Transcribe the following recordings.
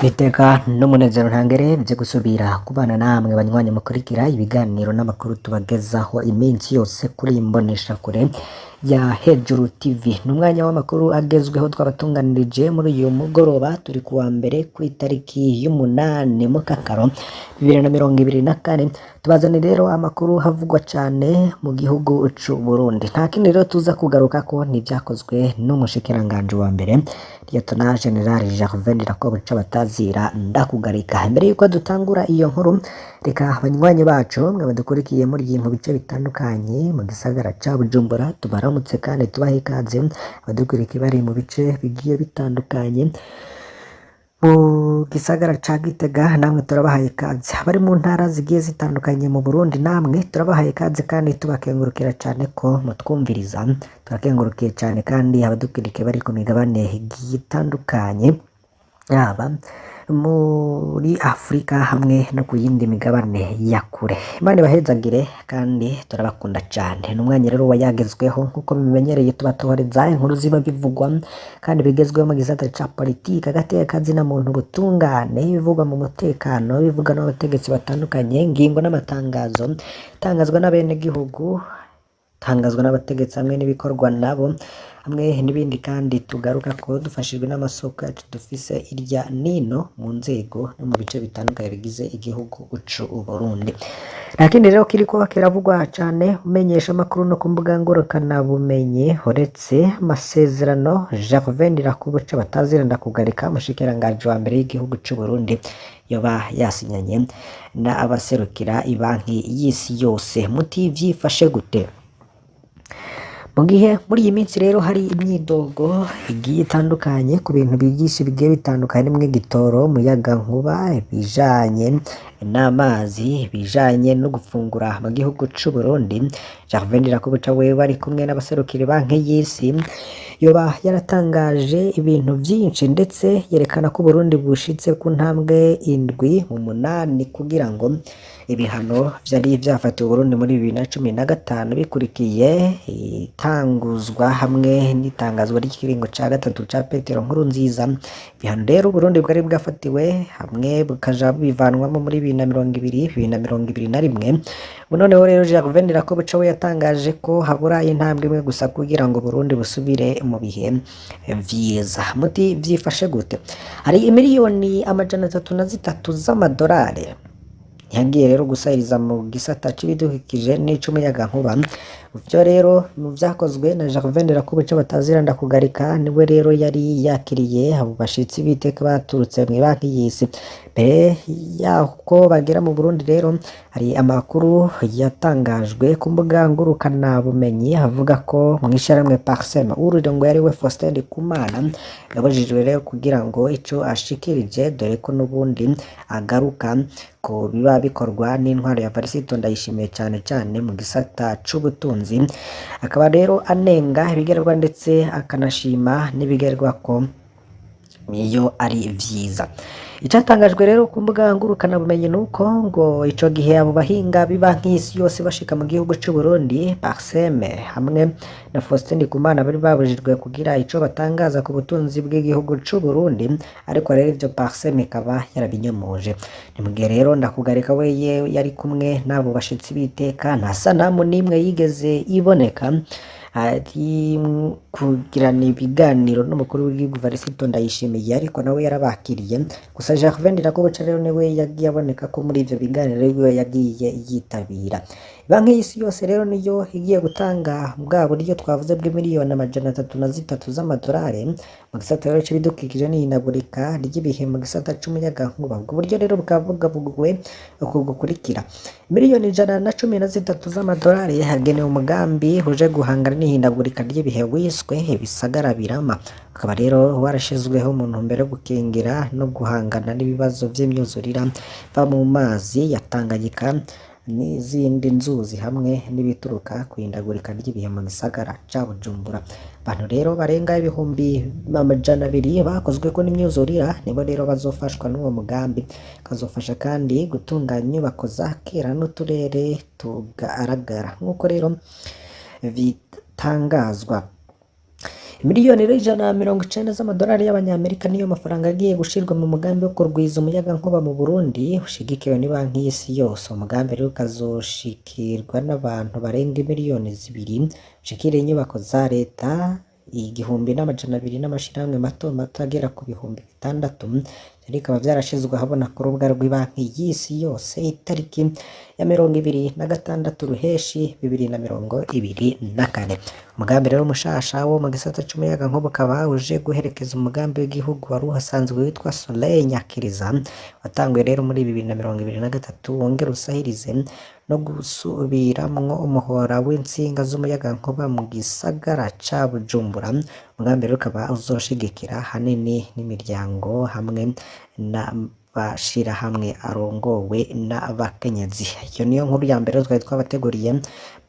Iteka n'umunezero ntangere vyo gusubira kubana namwe banywanyi mukurikira ibiganiro n'amakuru tubagezaho iminsi yose kuri iyi mboneshakure ya Hejuru TV. Ni umwanya w'amakuru agezweho twabatunganirije muri uyu mugoroba, turi kuwa mbere kw'itariki y'umunani Mukakaro 2024. Tubazanire rero amakuru havugwa cane mu gihugu c'u Burundi. Nta kindi rero tuza kugarukako ni ivyakozwe n'umushikiranganji wa mbere, Lieutenant General Gervais Ndirakobuca batazira ndakugarika. Imbere yuko dutangura iyo nkuru, reka abanywanyi bacu mwe badukurikiye muri mu bice bitandukanye mu gisagara ca Bujumbura tubaramutse kandi tubahe ikaze, abadukurikiye bari mu bice bigiye bitandukanye mu gisagara ca Gitega namwe turabahaye ikaze, abari mu ntara zigiye zitandukanye mu Burundi namwe turabahaye ikaze kandi tubakengurukira cane ko mutwumviriza. Turakengurukiye cane kandi abadukurikiye bari ku migabane igiye itandukanye, yaba muri Afrika hamwe no ku yindi migabane ya kure. Imana ibahezagire kandi turabakunda cane. Ni umwanya rero wa yagezweho nk'uko bimenyereye, tubatohoreza inkuru ziba bivugwa kandi bigezweho mu gisata ca politike, agateka kazina muntu, ubutungane, ibivugwa mu mutekano, ibivugwa n'abategetsi batandukanye, ingingo n'amatangazo tangazwa n'abenegihugu, tangazwa n'abategetsi hamwe n'ibikorwa nabo, hamwe n'ibindi kandi tugaruka ko dufashijwe n'amasoko yacu dufise irya nino mu nzego no mu bice bitandukanye bigize igihugu c'u Burundi. Nta kindi rero kiriko kiravugwa cane umenyesha amakuru no ku mbuga ngurukanabumenyi uretse amasezerano Gervais Ndirakobuca batazira ndakugarika, umushikiranganji wa mbere w'igihugu c'u Burundi, yoba yasinyanye n'abaserukira ibanki y'isi yose. Muti vyifashe gute? Mu gihe muri iyi minsi rero hari imyidogo igiye itandukanye ku bintu bigisha bigiye bitandukanye, harimwo igitoro, umuyagankuba, ibijanye n'amazi, ibijanye no gufungura mu gihugu c'u Burundi, Gervais Ndirakobuca wewe ari kumwe n'abaserukira banki y'isi yoba yaratangaje ibintu vyinshi, ndetse yerekana ko Uburundi bushitse ku ntambwe indwi mu munani kugira ngo ibihano vyari vyafatiwe Uburundi muri 2015 bikurikiye itanguzwa hamwe n'itangazwa ry'ikiringo ca gatatu ca Petero Nkurunziza. Ibihano rero Uburundi bwari bwafatiwe hamwe bukaja bubivanwamo muri 2020, 2021. Ubu noneho rero Gervais Ndirakobuca we yatangaje ko habura intambwe imwe gusa kugira ngo Burundi busubire mu bihe vyiza. Muti vyifashe gute? Hari imiliyoni 303 z'amadolari yagiye rero gusahiriza mu gisata c'ibidukikije n'ic'umuyagankuba. Ivyo rero mu vyakozwe na Gervais Ndirakobuca batazira ndakugarika, niwe rero yari yakiriye abo bashitsi b'iteka baturutse mw'ibanki y'isi. Mbere yako bagera mu Burundi rero hari amakuru yatangajwe ku mbuga ngurukanabumenyi avuga ko mw'ishirahamwe Parsem uwurongoye ariwe Faustin Ndikumana yabujijwe rero kugira ngo ico ashikirije, dore ko n'ubundi agaruka ko biba bikorwa n'intwaro ya Varisito Ndayishimiye cane cane mu gisata c'ubutunzi, akaba rero anenga ibigerwa ndetse akanashima n'ibigerwako iyo ari vyiza. Icatangajwe rero ku mbuga ngurukanabumenyi nuko ngo ico gihe abo bahinga b'ibanki y'isi yose bashika mu gihugu c'u Burundi, Parsem hamwe na Faustin Ndikumana bari babujijwe kugira ico batangaza ku butunzi bw'igihugu c'u Burundi, ariko rero ivyo Parsem ikaba yarabinyomoje. Ni mu gihe rero Ndakugarika we yari kumwe n'abo bashitsi b'iteka, nta sanamu n'imwe yigeze iboneka ari kugirana ibiganiro n'umukuru w'igihugu Varisito Ndayishimiye, ariko nawe yarabakiriye. Gusa Gervais Ndirakobuca rero niwe yagiye aboneka ko muri ivyo biganiro wiwe yagiye yitabira. Banki y'isi yose rero niyo igiye gutanga bwa buryo twavuze bw'imiliyoni 303 z'amadolari mu gisata rero c'ibidukikije n'ihindagurika ry'ibihe mu gisata c'umuyagankuba. Ubwo buryo rero bukaba bugabuwe uku gukurikira: miliyoni 113 z'amadolari hagenewe umugambi uje guhangana n'ihindagurika ry'ibihe wiswe ibisagara birama, ukaba rero warashizweho mu ntumbero yo gukingira no guhangana n'ibibazo vy'imyuzurira iva mu mazi ya Tanganyika n'izindi nzuzi hamwe n'ibituruka kw'ihindagurika ry'ibihe mu gisagara ca Bujumbura. Abantu rero barenga 200,000 bakozweko n'imyuzurira nibo rero bazofashwa n'uwo mugambi. Kazofasha kandi gutunganya inyubako za kera n'uturere tugaragara nk'uko rero bitangazwa. Miliyoni 190 z'amadolari y'abanyamerika niyo mafaranga agiye gushirwa mu mugambi wo kurwiza umuyagankuba mu Burundi ushigikiwe n'ibanki y'isi yose. Umugambi rero ukazoshikirwa n'abantu barenga 2 miliyoni, ushikire inyubako za leta 1200 n'amashirahamwe mato mato agera ku 6000. Bikaba vyarashizwe ahabona ku rubuga rw'ibanki y'isi yose itariki ya 26 Ruheshi 2024. Umugambi rero mushasha wo mu gisata c'umuyagankuba ukaba uje guherekeza umugambi w'igihugu wari uhasanzwe witwa Soleil Nyakiriza, watanguye rero muri 2023, wongera usahirize no gusubiramwo umuhora w'intsinga z'umuyagankuba mu gisagara ca Bujumbura. Umugambi rero ukaba uzoshigikira hanini n'imiryango hamwe n'amashirahamwe arongowe n'abakenyezi. Iyo niyo nkuru ya mbere twari twabateguriye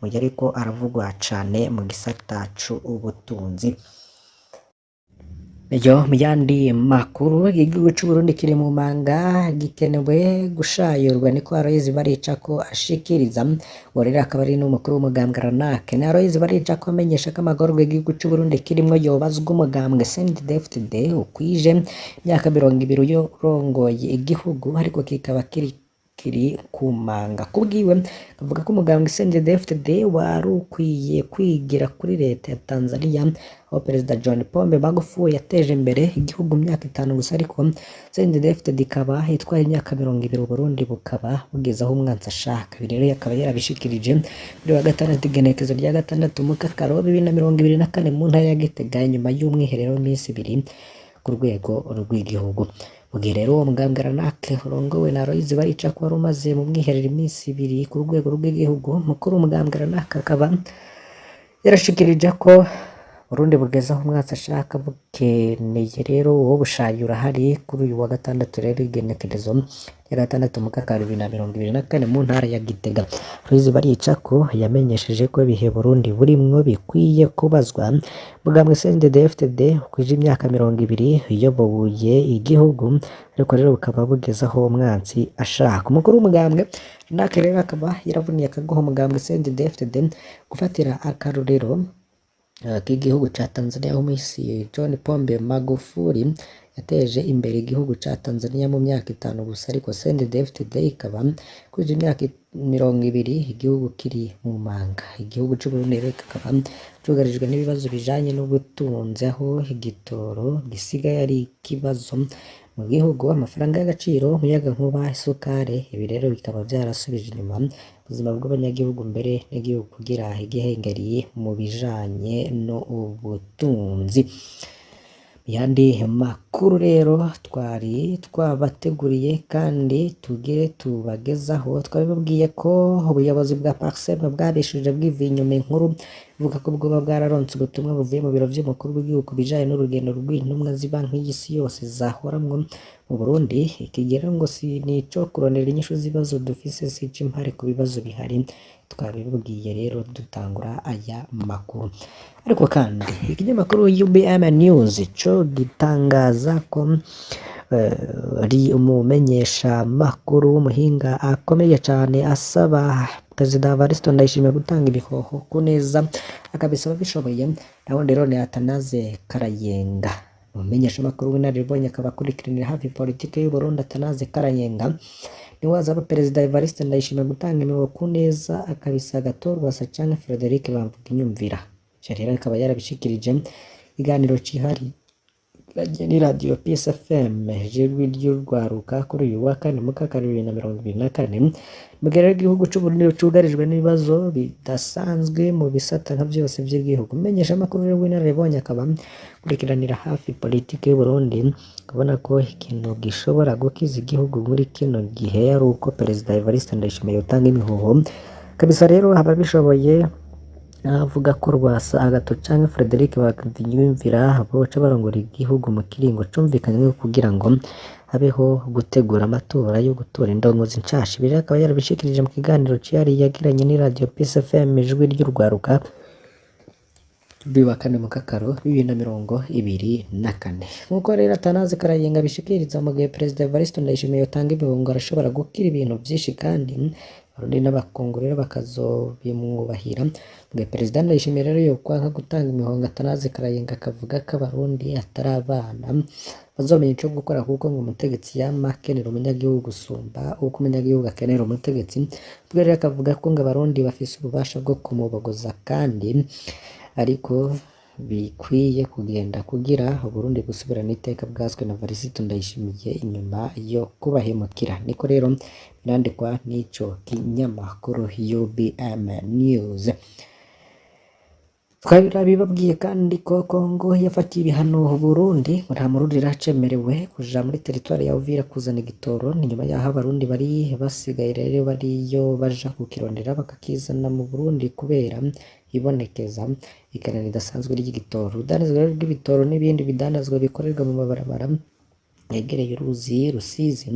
mu yariko aravugwa cane mu gisata c'ubutunzi. Yo mu yandi makuru, igihugu c'Uburundi kiri mu manga gikenewe gushayurwa, niko Aloys Baricako ashikiriza. Uwo rero akaba ari n'umukuru w'umugambwe Ranake. Ni Aloys Baricako amenyesha ko amagorwa igihugu c'Uburundi kirimwo yobazwa umugambwe CNDD-FDD ukwije imyaka 20 urongoye igihugu, ariko kikaba kiri ku manga. Kubwiwe avuga ko umugambwe CNDD-FDD wari ukwiye kwigira kuri leta ya Tanzania, aho Perezida John Pombe Magufuli yateje imbere igihugu mu myaka 5 gusa, ariko CNDD-FDD ikaba itwaye imyaka 20, Uburundi bukaba bugeze aho umwansi ashaka. Ibi rero akaba yarabishikirije kuri wa gatandatu igenekerezo rya 6 Mukakaro 2024 mu ntara ya Gitega, inyuma y'umwiherero w'iminsi 2 ku rwego rw'igihugu. Mu gihe rero uwo mugambwe Ranake urongowe na Aloys Baricako wari umaze mu mwiherero iminsi 2 ku rwego rw'igihugu, mukuru w'umugambwe Ranake akaba yarashikirije ko Burundi bugeze aho umwansi ashaka, bukeneye rero uwo bushayura hari. Kuri uyu wa gatandatu rero igenekerezo rya 6 Mukakaro 2024 mu ntara ya Gitega, Aloys Baricako yamenyesheje ko ibihe Burundi burimwo bikwiye kubazwa mugambwe CNDD-FDD ukwije imyaka 20 iyoboye igihugu, ariko rero bukaba bugeze aho umwansi ashaka. Umukuru w'umugambwe Ranake rero akaba yaravuniye akagohe umugambwe CNDD-FDD gufatira akarorero k'igihugu ca Tanzania, aho umuhisi John Pombe Magufuli yateje imbere igihugu ca Tanzania mu myaka 5 gusa, ariko CNDD-FDD ikaba kwije imyaka 20 igihugu kiri mu manga. Igihugu c'Uburundi rero kikaba cugarijwe n'ibibazo bijanye n'ubutunzi, aho igitoro gisigaye ari ikibazo mu gihugu, amafaranga y'agaciro, umuyagankuba, isukari. Ibi rero bikaba vyarasubije inyuma ubuzima bw'abanyagihugu mbere n'igihugu kugira igihengeri mu bijanye n'ubutunzi. Yandi makuru rero twari twabateguriye kandi tugire tubagezaho, twabibabwiye ko ubuyobozi bwa Parsem bwabishuje bwivuye inyuma inkuru ivuga ko bwoba bwararonse ubutumwa buvuye mu biro vy'umukuru w'igihugu bijanye n'urugendo rw'intumwa z'ibanki y'isi yose zahoramwo mu Burundi. Ikigera ngo si nico kurondera inyishu z'ibibazo dufise, si impare ku bibazo bihari. Twabibabwiye rero dutangura aya makuru. Ariko kandi ikinyamakuru UBM News co gitangaza ko ari umumenyesha makuru w'umuhinga akomeye cane asaba Perezida Evariste Ndayishimiye gutanga ibihoho ku neza, akabisaba bishoboye. Naho rero ni Atanaze Karayenga, umumenyesha makuru w'inararibonye akaba akurikiranira hafi politike y'u Burundi. Atanaze Karayenga niwe azaba Perezida Evariste Ndayishimiye gutanga imihoho ku neza, akabisa Agathon canke Frederic Bamvuginyumvira. Ivyo rero akaba yarabishikirije ikiganiro cihariye ni radiyo Peace FM ijwi ry'urwaruka kuri uyu wa kane Mukakaro 2024. Mu gihe rero igihugu c'Uburundi cugarijwe n'ibibazo bidasanzwe mu bisata nka vyose vy'igihugu, umumenyeshamakuru rero w'inararibonye akaba akurikiranira hafi politike y'Uburundi, akabona ko ikintu gishobora gukiza igihugu muri kino gihe ari uko Perezida Evariste Ndayishimiye yotanga imihoho kabisa. Rero ababishoboye avuga ko Rwasa Agathon canke Frederic Bamvuginyumvira boca barongora igihugu mu kiringo cumvikanywe kugira ngo habeho gutegura amatora yo gutora indongozi nshasha. Ibi rero akaba yarabishikirije mu kiganiro cihariye yagiranye n'iradiyo Peace FM ijwi ry'urwaruka kuri wa kane Mukakaro 2024. Nk'uko rero Atanaze Karayenga abishikiriza, mu gihe Perezida Evariste Ndayishimiye yotanga imihoho arashobora gukira ibintu vyinshi kandi Abarundi n'abakungu rero bakazobimwubahira. Mu gihe Perezida Ndayishimiye rero yokwanka gutanga imihongo, Atanaze Karayenga akavuga ko Abarundi atari abana bazomenya ico gukora, kuko ngo umutegetsi yama akenera umunyagihugu gusumba uko umunyagihugu akenera umutegetsi. Ubwo rero akavuga ko ngo Abarundi bafise ububasha bwo kumubogoza, kandi ariko bikwiye kugenda kugira Uburundi busubirane iteka bwaswe na Varisito Ndayishimiye inyuma yo kubahemukira. Niko rero birandikwa n'ico kinyamakuru UBM News. Twabibabwiye kandi ko Kongo yafatiye ibihano Burundi, ngo nta Murundi racemerewe kuja muri teritwari ya Uvira kuzana igitoro. Ni nyuma yaho Abarundi bari basigaye rero bariyo baja kukirondera bakakizana mu Burundi kubera ibonekeza ikena ridasanzwe ry'igitoro. Urudandazwa rero rw'ibitoro n'ibindi bidandazwa bikorerwa mu mabarabara yegereye uruzi Rusizi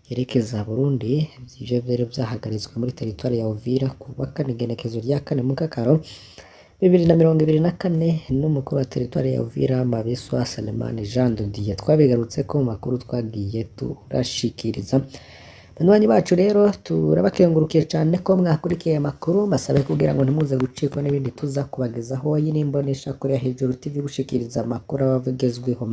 yerekeza Burundi, ivyo rero vyahagaritswe muri teritwari ya Uvira kuwa kane igenekezo rya kane Mukakaro 2024 n'umukuru wa teritwari ya Uvira Mabiswa Selemani Jean de Dieu. Twabigarutseko mu makuru twagiye turashikiriza. Banywanyi bacu rero turabakengurukiye cane ko mwakurikiye amakuru, mbasabe kugira ngo ntimuze gucikwa n'ibindi tuza kubagezaho. Iyi ni imboneshakure ya Hejuru TV gushikiriza amakuru aba agezweho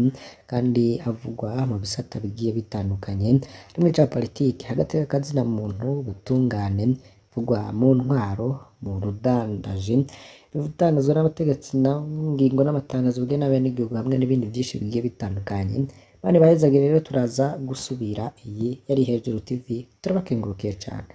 kandi avugwa mu bisata bigiye bitandukanye, rimwe ca politiki, hagati y'akazina muntu, ubutungane, bivugwa mu ntwaro, mu rudandaji, ibitangazwa n'abategetsi n'ingingo n'amatangazo bigena abenegihugu hamwe n'ibindi vyinshi bigiye bitandukanye. Bane bahezagire rero, turaza gusubira. Iyi yari Hejuru TV, turabakengurukiye cane.